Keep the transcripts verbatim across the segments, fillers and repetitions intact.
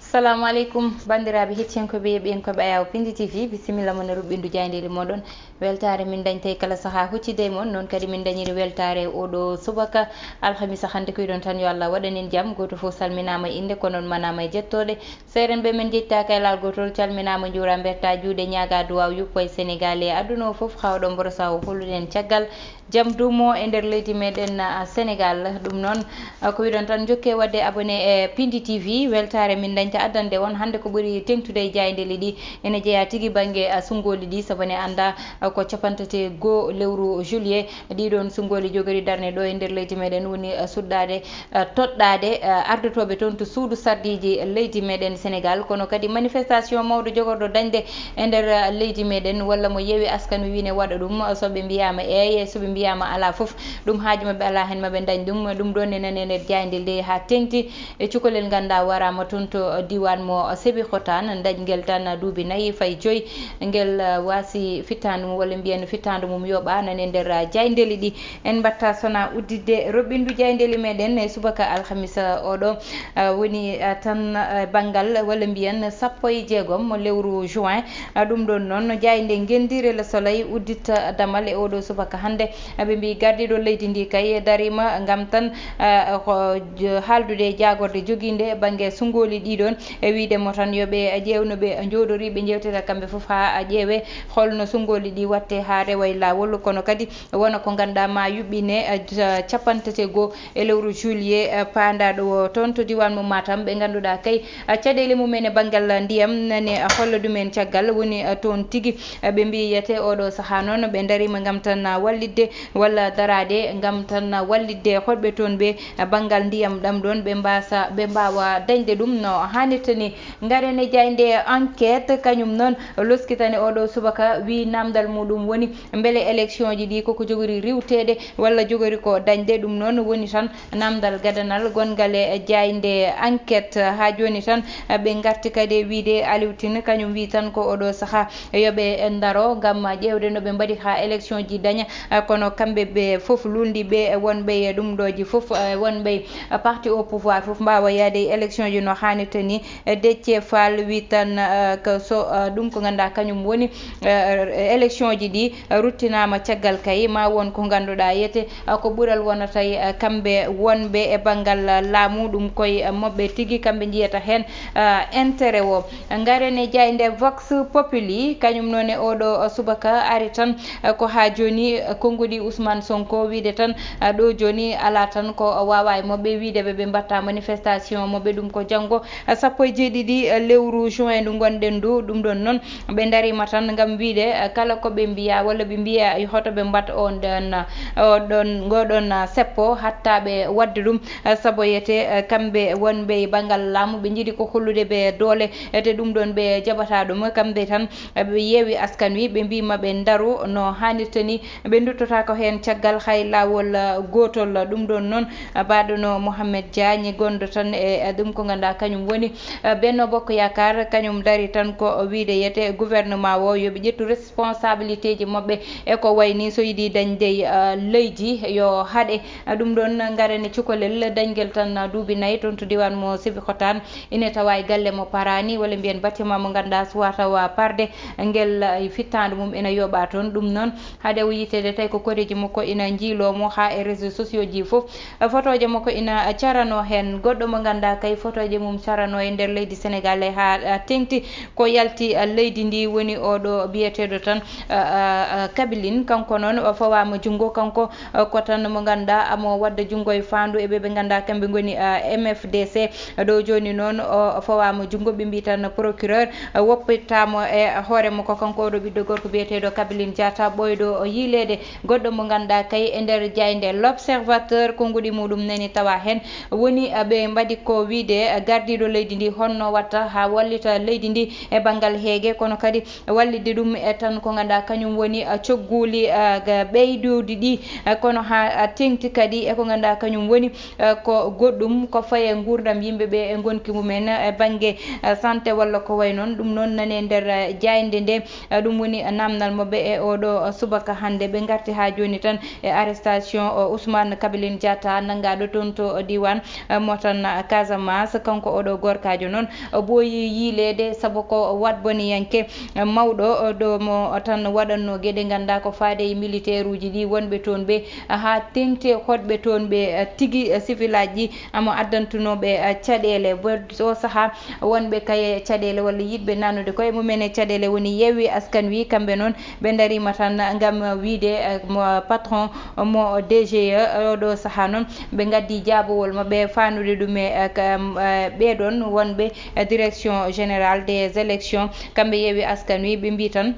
Assalamu aleykum, banndiraaɓe hettiyankooɓe, yeeɓiyankooɓe Ayaawo Pindi T V, bisimilla mon e ruɓɓindu jaayndeeli mooɗon. Weltaare min dañtay kala sahaa huccitde e mon, noon kadi min dañiri weltaare oɗo subaka alhamisa hannde. Ko yiɗon tan yo Allah waɗan en jam, gooto fof salminaama e innde, kono on manaama e jettooɗe. Seerenɓe men njettaaka e laal gootol, calminaama, njuura, mberta juuɗe, ñaaga duwaaw yuppo e Senegaal e aduna o fof, hawɗo mborosa o hollude en caggal jam duumo e nder leydi meɗen, ah, Senegaal. Ɗum noon, ah, ko wiɗon tan, jokke waɗde abonné e Pindi T V, weltaare min dañta addande on hannde ko ɓuri teŋtude e jaayndeeli ɗi. Ene jeyaa tigi bannge, ah, sunngooli ɗi, sabu ne annda, ah, ko capantati goo lewru juillet ɗiɗon sunngooli jogori darne ɗo e nder leydi meɗen, woni, ah, suɗɗaade, ah, toɗɗaade, ah, ardotooɓe toon to suudu sarɗiiji leydi meɗen Senegaal, kono kadi manifestation mawɗo jogorɗo dañde e nder, ah, leydi meɗen, walla mo yeewi askan wi ne waɗa ɗum, so ɓe mbiyaama eeye, so ɓe mbiyaama alaa fof, ɗum haaju maɓɓe alaa heen, maɓe dañ ɗum. Ɗum ɗoon ne nani e nder jaaynde nde haa teŋti e cukalel ngannduɗaa waraama toon to diiwaan mo Sébikotane, dañgel tan duuɓi nayi fayi joyi, ngel, ah, waasi fittaandu mum, walla mbiyen fittaandu mum yooɓaa, nani e nder, ah, jaayndeeli ɗi. En mbaɗta sona udditde roɓɓindu jaayndeeli meɗen e subaka alhamisa oɗo, ah, woni, ah, tan, ah, banngal, walla mbiyen sappo e jeegom mo lewru juin. Ah, ɗum ɗoon noon, jaaynde ngenndiire Le Soleil uddita damal e oɗo subaka hannde. Ah, ɓe mbii gardiiɗo leydi ndi kay dariima ngam tan, ah, ko j-, haaldude e jaagorɗe jogiinde bannge sunngooli ɗiɗon, e wiyde mo tan yo ɓe ƴeew no ɓe njooɗori, ɓe njeewtida kamɓe fof haa ƴeewee holno sunngooli ɗi watte haa rewa e laawol, kono kadi wona ko ngannduɗaa ma yuɓɓine, eh, ja-, cappanɗe tati e goo e lewru juillet, eh, paandaaɗo o toon to diiwaan mo Matam, ɓe ngannduɗaa kay, eh, caɗeele mum en e banngal ndiyam nani, eh, holla ɗum en caggal, woni, eh, toon tigi, eh, ɓe mbii yete oɗo sahaa noon ɓe ndariima ngam tan, ah, wallitde walla daraade ngam tan wallitde hoɗɓe toon ɓe, eh, banngal ndiyam ɗam ɗoon ɓe mbaasa, ɓe mbaawa dañde ɗum no haanirta ni. Ngaren e jaaynde Enquête, kañum noon loskitani oɗo subaka, wi naamndal muɗum woni mbele élection ji ɗi koko jogori riwteede walla jogori ko dañde. Ɗum noon woni tan naamndal gadanal gonngal e jaaynde Enquête. Haa jooni tan, ɓe ngarti kadi e wiyde Aliou Tine, kañum wi tan ko oɗo sahaa yo ɓe ndaro ngam ƴeewde no ɓe mbaɗi haa élection ji daña, kono kamɓe ɓe fof luulndiiɓe wonɓe e ɗum ɗo ji fof, wonɓe parti au pouvoir fof mbaawa yahde e élection ji no haanirta ni. Déthié Fall wi tan, eh, ko so, eh, ɗum ko ngannduɗaa kañum woni, eh, élection ji ɗi, eh, ruttinaama caggal kay, ma won ko ngannduɗaa yete, eh, ko ɓural wonata e, eh, kamɓe wonɓe e banngal, eh, laamu, ɗum koye, eh, moɓɓe tigi, kamɓe njiyata heen, eh, intérêt o. Ngaren e jaaynde Vox Populi, kañum noon e oɗo, eh, subaka ari tan, eh, ko haa jooni, eh, konnguɗi Ousmane Sonko wiyde tan, eh, ɗo jooni alaa tan ko waawa e moɓɓe wiyde ɓe ɓe mbaɗta manifestation moɓɓe, ɗum ko janngo, sappo e jeeɗiɗi lewru juin ndu ngonɗen ndu. Ɗum ɗon noon, ɓe ndariima tan ngam wiyde, eh, kala ko ɓe mbiya walla ɓe mbiya hoto ɓe mbaɗ on ɗon, eh, o ɗon, ngo ɗon, eh, seppo, hatta ɓe waɗde ɗum, eh, sabu yete, eh, kamɓe wonɓe e banngal laamu, ɓe njiɗi ko hollude ɓe doole, eh, te ɗum ɗon ɓe jaɓata ɗum. Kamɓe tan, eh, ɓe yeewi askan wi, ɓe mbii ma ɓe ndaru no haanirta ni, ɓe nduttotaako heen caggal hay laawol, eh, gootol. Ɗum ɗoon noon, eh, mbaɗono Mohamed Diagne, gonɗo tan e, eh, ɗum ko ngannduɗaa kañum woni, eh, Benno Bokk Yaakaar, kañum dari tan ko wiyde yete gouvernement o yo ɓe ƴettu responsabilité ji maɓɓe e ko wayi ni so yiɗi dañde, eh, leydi yo haɗe. Eh, ɗum ɗoon ngaren e cukalel dañgel tan, eh, duuɓi nayi toon to diiwaan mo Sébikotane. Ine tawa e galle mo paraani, walla mbiyen bâtiment mo ngannduɗaa suwaa tawa parde, ngel, eh, fittaandu mum ina yooɓa toon. Ɗum noon, hade o yitteede tawi ko koreeji makko ina njiiloo mo haa e réseaux sociaux ji fof. Eh, fotooje makko ina carano heen. Goɗɗo mo ngannduɗaa kay fotooje mum carano e nder leydi Senegaal he haa, eh, teŋti ko yalti, eh, leydi ndi woni oɗo biyeteeɗo tan, eh, eh, eh, Kabilin. Kanko noon o fawaama junngo, kanko, eh, ko tan mo ngannduɗaa amo wadda junngo e faandu e ɓe ɓe ngannduɗaa kamɓe ngoni, eh, M F D C. Ɗo jooni noon, o fawaama junngo, ɓe mbii tan procureur, eh, woppitaamo e hoore makko, kanko oɗo ɓiɗɗo gorko biyeteeɗo Kabilin Diatta, ɓooyɗo o yiileede. Goɗɗo mo ngannduɗaa kay e nder jaaynde L'Observateur, konnguɗi muɗum nani tawa heen woni, eh, ɓe mbaɗi ko wiyde, eh, gardiiɗo leydi ndi honno watta haa wallita leydi ndi e banngal heege, kono kadi wallitde ɗum e tan ko ngannduɗaa kañum woni, eh, cogguuli, eh, ga ɓeyduuɗi ɗi, eh, kono haa, eh, teŋti kadi e ko ngannduɗaa kañum woni, eh, ko goɗɗum ko faye nguurndam yimɓe ɓe e ngonki mumen e bannge, eh, santé walla ko wayi noon. Ɗum noon nani e nder, eh, jaaynde nde, eh, ɗum woni, eh, naamnal maɓɓe e oɗo, eh, subaka hannde. Ɓe ngarti haa jooni tan e arrestation o Ousmane Kabilin Diatta, nanngaaɗo toon to diiwaan, eh, mo tan, eh, Casamance. Kanko oɗo gorko Kaajo noon ɓooyi yiileede, sabu ko waɗboniyanke mawɗo ɗo mo tan waɗatno geɗe nganndaa ko faade e militeeruuji ɗi, wonɓe toon ɓe haa teŋti hoɗɓe toon ɓe tigi, sifilaaji ɗi omo addantunoo ɓe caɗeele. Bo-, o sahaa wonɓe kay caɗeele walla yiɗɓe naatnude koye mumen e caɗeele woni Yewwi Askan Wi, kamɓe noon ɓe ndariima tan ngam wiyde, eh, mo patron mo D G E. Oɗo sahaa noon ɓe ngaddi jaabawol maɓɓe faanude ɗum e, eh, ka, em, eh, ɓee ɗoon wonɓe, eh, Direction Générale des Élections. Kamɓe Yewwi Askan Wi ɓe mbii tan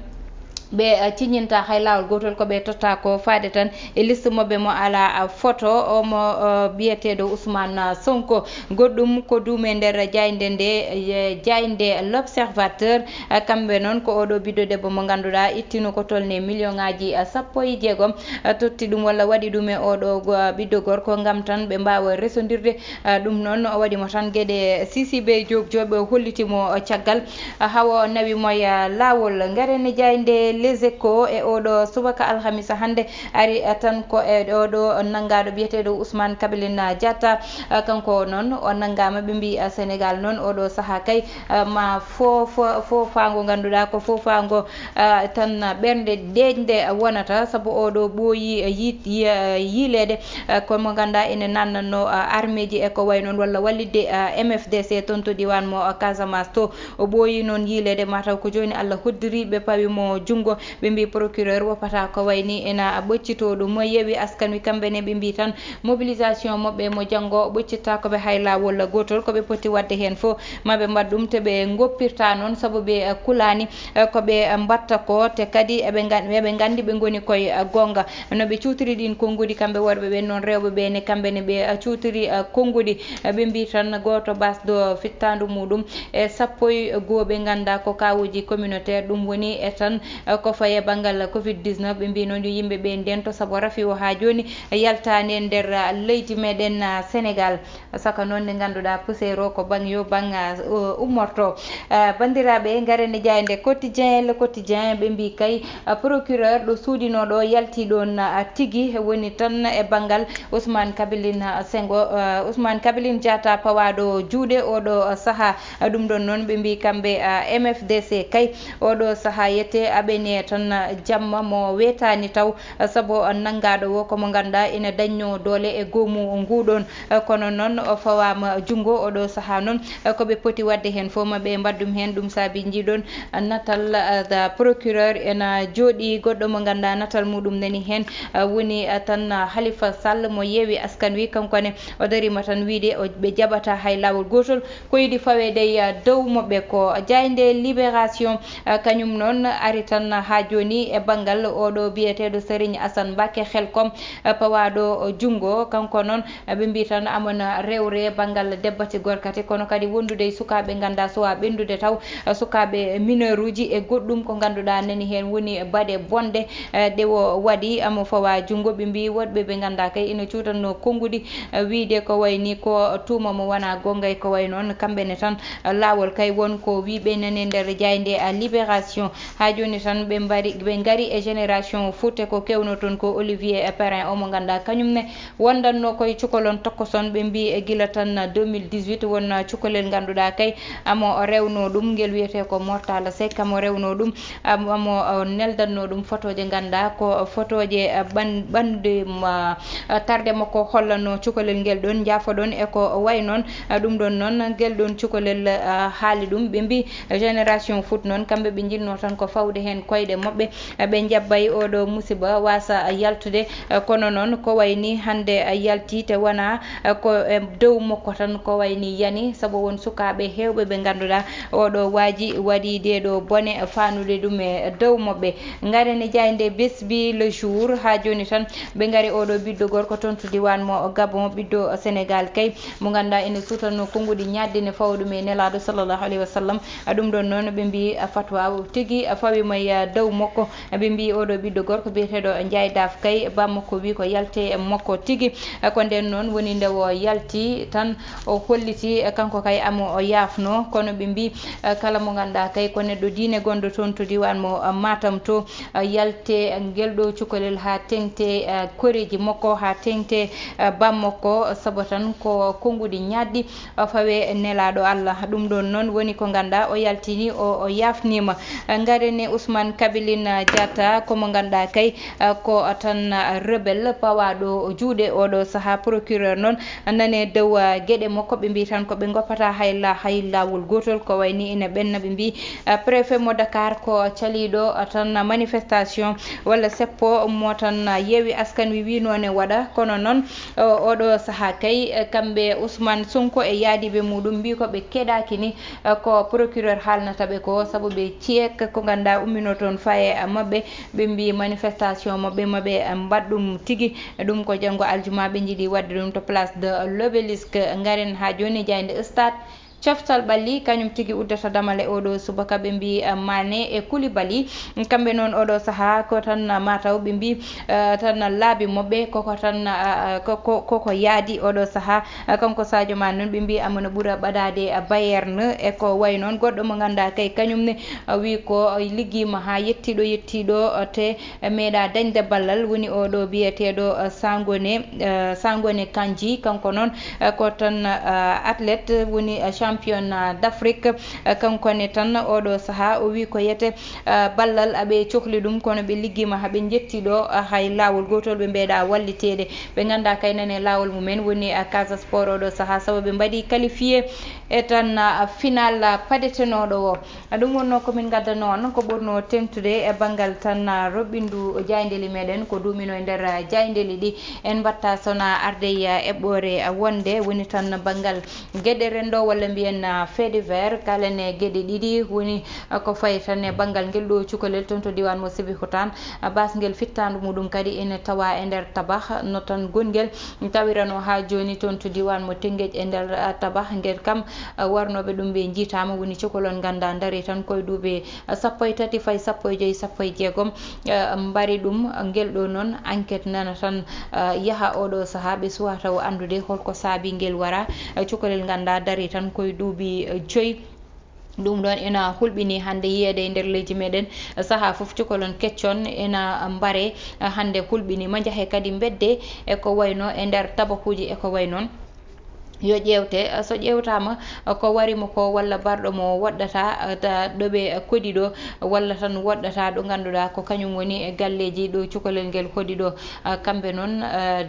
ɓe, eh, ciññinta hay laawol gootol, ko ɓe totta ko faade tan e liste maɓɓe mo alaa, eh, photo o mo, eh, biyeteeɗo Ousmane Sonko. Goɗɗum ko duume nder jaaynde nde, eh, jaaynde L'Observateur. Eh, kamɓe noon ko oɗo ɓiɗɗo debbo mo ngannduɗaa ittino ko tolni million ŋaaji, eh, sappo e jeegom, eh, totti ɗum walla waɗi ɗum e oɗo go-, ɓiɗɗo gorko ngam tan ɓe mbaawa resondirde. Eh, ɗum noon o waɗi mo tan geɗe sisibe jook jook, o holliti mo caggal, eh, hawo nawi mo e laawol. Ngaren e jaaynde Les Échos e oɗo subaka alhamisa hannde. Ari, eh, tan ko e ɗo ɗo nanngaaɗo biyeteeɗo Ousmane Kabilin Diatta. Eh, kanko noon o nanngaama, ɓe mbii, eh, Senegaal noon oɗo sahaa kay, eh, ma fo-, fo-, foofaango ngannduɗaa ko foofaango, eh, tan ɓernde deeƴnde wonata, sabu oɗo ɓooyi, eh, yiit-, yi-, eh, yiileede, eh, ko mo ngannduɗaa ene naatnatno, eh, armeeji e ko wayi noon, walla wallitde, eh, M F D C toon to diiwaan mo, eh, Casamance to. O ɓooyi noon yiileede, mataw ko jooni Allah hoddiri ɓe pawi mo junngo. Ɓe mbii procureur woppata ko wayi ni ena ɓoccitoo ɗum. Yewwi Askan Wi kamɓe ne ɓe mbii tan mobilisation maɓɓe mo janngo ɓoccittaako ɓe hay laawol gootol. Ko ɓe poti waɗde heen fof ma ɓe mbaɗ ɗum te ɓe ngoppirta noon, sabu ɓe, eh, kulaani, eh, ko ɓe mbaɗta ko, te kadi eɓe ngan-, eɓe nganndi ɓe ngoni koye, eh, goonga. No ɓe cuutiri ɗiin konnguɗi kamɓe worɓe ɓe, noon rewɓe ɓe ne kamɓe ne ɓe, eh, cuutiri, eh, konnguɗi. Eh, ɓe mbii tan gooto basɗo fittaandu muɗum e sappo e goo ɓe nganndaa ko kaawuuji communautaire, ɗum woni e tan, eh, ko faye banngal covid dix-neuf. Ɓe mbii noon yo yimɓe ɓe ndento, sabu rafi o haa jooni yaltaani e nder, eh, leydi meɗen, eh, Senegaal. Saka noon nde ngannduɗaa poussière o ko bang yo bang, eh, ummorto. Eh, banndiraaɓe, ngaren e jaaynde Quotidien, Le Quotidien, ɓe mbii kay, eh, procureur ɗo suudinooɗo yalti ɗoon, eh, tigi woni tan e banngal Ousmane Kabilin, eh, Sengo, eh, Ousmane Kabilin Diatta pawaaɗo juuɗe oɗo, eh, sahaa. Eh, ɗum ɗoon noon ɓe mbii kamɓe, eh, M F D C kay oɗo sahaa yete aɓene tan, eh, jamma mo weetaani taw, eh, sabu, eh, nanngaaɗo o ko mo ngannduɗaa ina dañnoo doole e goomu nguɗoon. Eh, kono noon o fawaama junngo oɗo sahaa noon, eh, ko ɓe poti waɗde heen fof ma ɓe mbaɗ ɗum heen. Ɗum saabi njiɗon, eh, natal, eh, the procureur ena jooɗii goɗɗo mo ngannduɗaa natal muɗum nani heen, eh, woni, eh, tan, eh, Halifa Sall mo Yewwi Askan Wi. Kanko ne o dariima tan wiyde o, ɓe jaɓata hay laawol gootol ko yiɗi faweede e dow maɓɓe ko. Jaaynde Libération, eh, kañum noon ari tan haa jooni e banngal oɗo biyeteeɗo Serigne Assane Mbacké Xelkom, eh, pawaaɗo junngo. Kanko noon, eh, ɓe mbii tan amon rewre banngal debbati gorkati, kono kadi wondude e sukaaɓe ngannduɗaa so a ɓenndude taw, eh, sukaaɓe mineuruuji e goɗɗum ko ngannduɗaa nani heen woni baɗe bonɗe, eh, ɗe o waɗi, amo fawa junngo. Ɓe mbii woɗɓe ɓe ngannduɗaa kay ina cuutatnoo konnguɗi, eh, wiyde ko wayi ni ko tuuma mo wonaa goonga e ko wayi noon. Kamɓe ne tan, eh, laawol kay won ko wii ɓe nani e nder jaaynde, eh, Libération. Haa jooni tan ɓe mbari, ɓe ngari e Génération Foot e ko kewnoo toon ko Olivier Perrin o mo ngannduɗaa kañum ne wondatnoo koye cukalon tokkoson. Ɓe mbii e gila tan deux mille dix-huit won cukalel ngannduɗaa kay amo o rewnoo ɗum, ngel wiyetee ko Mortala Seck amo rewnoo ɗum. Am-, amo, o neldatnoo ɗum fotooje, nganndaa ko fotooje, eh, ɓan-, ɓannde ma, eh, tarde makko hollatnoo cukalel ngel ɗoon, njaafoɗon e ko wayi noon. Eh, ɗum ɗoon noon, ngel ɗoon cukalel, eh, haali ɗum. Ɓe mbii Génération Foot noon, kamɓe ɓe njiɗnoo tan ko fawde heen koyɗe maɓɓe, eh, ɓe njabbay oɗo musiba waasa yaltude. Eh, kono noon, ko wayi ni hannde, eh, yaltii te wonaa, eh, ko e dow makko tan ko wayi ni yani, sabu won sukaaɓe heewɓe ɓe ngannduɗaa oɗo waaji waɗi ɗee ɗo bone faanude ɗum e dow maɓɓe. Ngaren e jaaynde Besbi Le Jour, haa jooni tan ɓe ngari oɗo ɓiɗɗo gorko toon to diiwaan mo Gabon, ɓiɗɗo Senegaal kay, mo ngannduɗaa ene suutanoo konnguɗi ñaadde ne fawa ɗum e Nelaaɗo sallallahu alayhi wa sallam. Ɗum ɗoon noon ɓe mbii fatwa tigi fawi mo e dow makko. Ɓe mbi oɗo ɓiɗɗo gorko biyeteeɗo Ndiaye Daf kay, bammakko wi ko yalte makko tigi. Ko nden noon woni nde o yalti tan, o holliti kanko kay amo o yaafno. Kono ɓe mbi kala mo ngannduɗaa kay ko neɗɗo diine gonɗo toon to diiwaan mo Matam to, yalte ngel ɗo cukalel haa teŋti koreeji makko, haa teŋti bammakko, sabu tan ko konnguɗi ñaɗɗi o fawe nelaaɗo Allah. Ɗum ɗoon noon woni ko ngannduɗaa o yaltini, o, o yaafniima. Ngaren e Ousmane Kabilin Diatta, ko mo ngannduɗaa kay, ko tan rebel pawaaɗo juuɗe oɗo sahaa. Procureur noon nane dow geɗe makko, ɓe mbi tan ko ɓe ngoppata hay la-, hay laawol gootol, ko wayni ina ɓenna. Ɓe mbi préfet mo Dakar ko caliiɗo tan manifestation walla seppo mo tan yeewi askan wi wino ne waɗa, kono noon o-, oɗo sahaa kay, eh, kamɓe Ousmane Sonko e yaadiiɓe muɗum mbi ko ɓe keɗaaki ni, eh, ko procureur haalnata ɓe ko, sabu ɓe ceek ko ngannduɗaa ummino toon faye, eh, maɓɓe, ɓe mbi manifestation maɓɓe, maɓɓe, eh, mbaɗ ɗum tigi. Ɗum ko janngo aljuma ɓe njiɗi waɗde ɗum to place de l'Obélisque. Ngaren haa jooni e jaaynde Stade. Coftal ɓalli, kañum tigi uddata damal e oɗo subaka, ɓe mbi, eh, Mané e Koulibaly. Kamɓe noon oɗo sahaa ko tan mataw ɓe mbi, eh, tan laabi maɓɓe koko tan, eh, eh, ko, ko, koko yaadi oɗo sahaa. Eh, kanko Sadio Mané noon ɓe mbi amana ɓura ɓadaade, eh, Bayern. E ko way noon goɗɗo mo ngannduɗaa kay kañum ne, eh, wi ko liggiima haa yettiɗo, yettiɗo, eh, te meeɗa dañde ballal, woni oɗo biyeteeɗo, eh, Sangone, eh, Sangone Kanji. Kanko noon, eh, ko tan, eh, athlète, woni, eh, champion, eh, d'Afrique. Eh, kanko ne tan oɗo sahaa o wi ko yete, eh, ballal aɓe cohli ɗum, kono ɓe liggiima haa ɓe njetti ɗo, eh, hay laawol gootol ɓe mbeeɗa walliteede. Ɓe ngannduɗaa kay nane laawol mumen woni, eh, Casa Sport oɗo sahaa, sabu ɓe mbaɗi qualifié e tan, eh, final, eh, padetenooɗo o. Ɗum wonnoo ko min ngaddanoo on ko ɓurnoo teeŋtude e banngal tan, ah, roɓɓindu jaayndeeli meɗen ko duumino e nder, ah, jaayndeeli ɗi. En mbaɗta sona arde e, ah, eɓɓoore, ah, wonde woni tan banngal geɗe renndo walla mbiyen, ah, fait divers, kalen e geɗe ɗiɗi woni, ah, ko fayi tan e banngal ngel ɗo cukalel toon to diiwaan mo Sébikotane. Ah, basngel fittaandu muɗum kadi ene tawa e nder Tabah, no tan gonngel tawirano haa jooni toon to diiwaan mo Tengej e nder, ah, Tabah ngel kam, ah, warnooɓe ɗum ɓe njiitaama woni cukalon ngannduɗaa ndarii tan koye duuɓi, ah, sappo e tati fayi sappo e joyi, sappo e jeegom, ah, mbari ɗum. Ngel ɗo noon enquête nana tan, ah, yaha oɗo sahaa ɓe suwa taw anndude holko saabi ngel wara, ah, cukalel ngannduɗaa darii tan koye duuɓi, ah, joyi. Ɗum ɗoon ena hulɓinii hannde yiyeede e nder leydi meɗen. Sahaa fof cukalon keccon ena mbaree hannde hulɓinii. Ma njahe kadi mbedde e ko wayno e nder tabakuuji e ko way noon. Yo ƴeewte, so ƴeewtaama ko wari mo ko walla barɗo mo woɗɗata, ta ɗo ɓe kodi ɗo, walla tan woɗɗata ɗo ngannduɗaa ko kañum woni e galleeji ɗo cukalel ngel hodi ɗo. Kamɓe noon,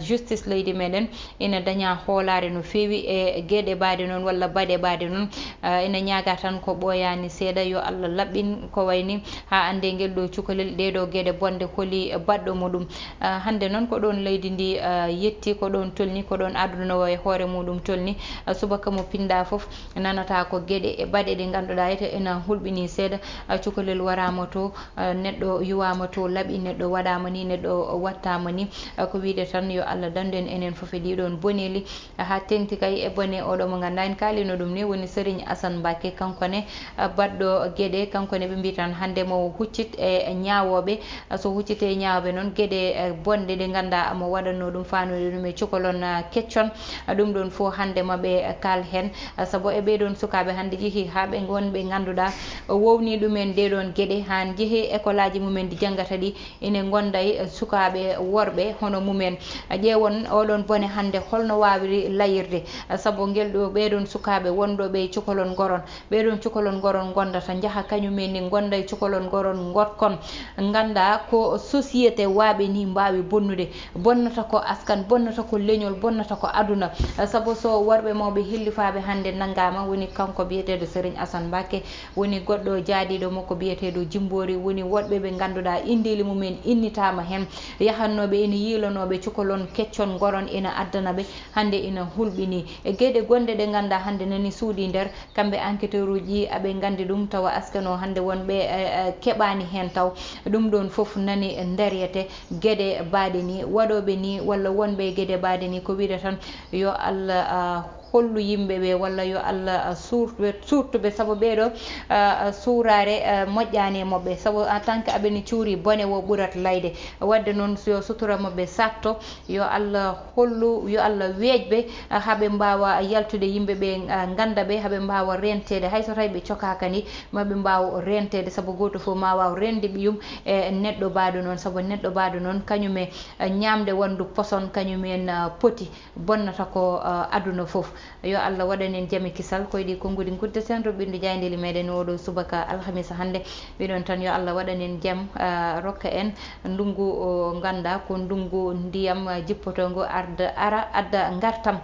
justice leydi meɗen ina daña hoolaare no feewi e geɗe mbaɗe noon walla baɗe mbaɗe noon. Ah, ina ñaaga tan ko ɓooyaani seeɗa, yo Allah laɓɓin ko wayni haa annde ngel ɗo cukalel, ɗee ɗo geɗe bonde holi baɗɗo muɗum. Ah, hannde noon ko ɗoon leydi ndi, ah, yetti, ko ɗoon tolni, ko ɗoon aduna o e hoore muɗum tolni. Ah, subaka mo pinnda fof nanata ko geɗe e baɗe ɗe ngannduɗaa ete ena hulɓini seeɗa. Ah, cukalel waraama to, ah, neɗɗo yuwaama to, laɓi neɗɗo waɗaama ni, neɗɗo wattaama ni. Ah, ko wiyde tan yo Allah dandu en enen fof e ɗiɗoon boneeli. Haa teeŋti kay e bone oɗo mo ngannduɗaa en kaalino ɗum ni woni Serigne Assane Mbacké, kanko ne, ah, baɗɗo geɗe, kanko ne ɓe mbi tan hannde mo huccit e ñaawooɓe. Ah, so huccite e ñaawooɓe noon geɗe, eh, bonɗe ɗe ngannduɗaa mo waɗatno ɗum fanude ɗum e cukalon, ah, keccon. Ah, ɗum ɗoon fof hannde maɓe kaal heen. Ah, sabu e ɓee ɗoon sukaaɓe hannde jehi haa ɓe ngon ɓe ngannduɗaa wowni ɗumen ɗee ɗoon geɗe, haa njehi école aji mumen ɗi janngata ɗi, ene ngonda e sukaaɓe worɓe hono mumen. Ƴeewon oɗon bone hannde holno waawiri layirde, sabu ngel ɗo ɓeeɗon sukaaɓe wonɗo ɓe cukalon ngoron, ɓeeɗon cukalon ngoron ngondata, njaha kañum en ni ngonda e cukalon ngoron ngotkon. Ngannda ko société waaɓe ni mbaawi bonnude, bonnata ko askan, bonnata ko leñol, bonnata ko aduna. Sabu so worɓe mawɓe hillifaaɓe hannde nanngaama, woni kanko biyeteeɗo Serigne Assane Mbacké, woni goɗɗo jaadiiɗo makko biyeteeɗo Jimboori, woni woɗɓe ɓe ngannduɗaa inndeeli mumen innitaama heen, yahannooɓe ene yiilanooɓe cukalon keccon ngoron ina addana ɓe, hannde ina hulɓinii. E geɗe gonɗe ɗe ngannduɗaa hannde nani suuɗii nder, kamɓe enquêteur uji ɗi aɓe nganndi ɗum, tawa askan o hannde wonɓe, eh, eh, keɓaani heen taw. Ɗum ɗoon fof nani ndaryete geɗe baaɗe ni, waɗooɓe ni walla wonɓe e geɗe baaɗe ni, ko wiyde tan yo Allah, ah, hollu yimɓe ɓe, walla yo Allah, ah, suurtu ɓe, suurtu ɓe, sabu ɓeeɗo, ah, ah, suuraare, ah, moƴƴaani e moɓɓe, sabu en tant que aɓeni cuuri, bone wo ɓurat layde. Wadde noon, so yo sutura moɓɓe saakto, yo Allah hollu, yo Allah weeƴ ɓe, ah, haa ɓe mbaawa yaltude yimɓe ɓe, ah, ngannda ɓe, haa ɓe mbaawa reenteede, hay so tawi ɓe cokaaka ni, ma ɓe mbaaw reenteede, sabu gooto fof ma waaw reende ɓiyum e neɗɗo baaɗo noon, sabu neɗɗo baaɗo noon, kañum e, ah, ñaamde wonndu poson, kañum en, ah, poti. Bonnata ko, ah, aduna fof. Yo Allah waɗan en jam e kisal. Ko e ɗi konnguɗi nguddeten roɓɓindu jaayndeeli meɗen oɗo subaka alhamisa hannde. Mbiɗon tan yo Allah waɗan en jam, ah, rokka en ndungu o ngannda ko ndungu ndiyam, ah, jippotongu arda, ara adda ngartam.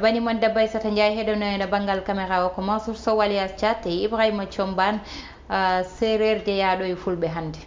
Bani mon debbo Aissata Ndiaye heɗono en e banngal caméra o ko Mansour Sow alias Thiat e Ibrahima Thiombane, ah, seereer jeyaaɗo e fulɓe hannde.